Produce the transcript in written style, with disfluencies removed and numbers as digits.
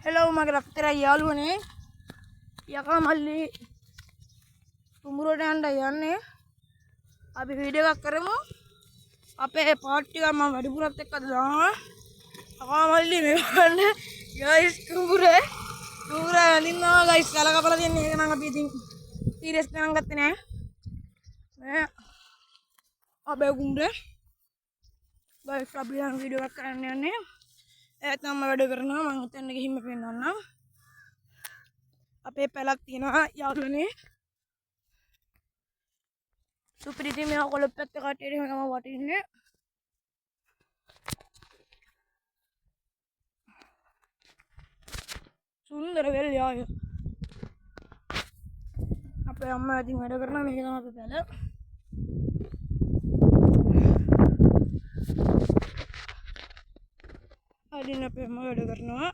Hello මගේ රත්තරන් යාළුවනේ, යකා මල්ලි තුඹුරට යන්න යන්නේ. අපි වීඩියෝ එකක් කරමු. අපේ පාට් ටිකක් මම වැඩිපුරත් එක්ක අද දානවා. යකා මල්ලි මේ බලන්න ගයිස්, තුඹුරේ තුඹුර අඳින්නවා ගයිස්. කල කපලා තියෙන්නේ. ඒක නම් අපි ඉතින් සීරියස් ගණන් ගත්තේ නෑ. මේ අපේ කුඹුරේ ගයිස්, අපි දැන් වීඩියෝ එකක් කරන්න යන්නේ. ඒත් මම වැඩ කරනවා. මං හිතන්නේ ගිහින්ම පෙන්නන්නම්. අපේ පැලක් තියෙනවා යාළුවනේ. සුපිරි. ඉතින් මේවා කොළඹ පැත්තේ කට්ටියට එහෙම තමයි වටින්නේ. සුන්දර වෙල් යාය. අපේ අම්මා ඉතින් වැඩ කරනවා. මේක තමයි අපේ පැල. අදින් අපේ අම්මා වැඩ කරනවා.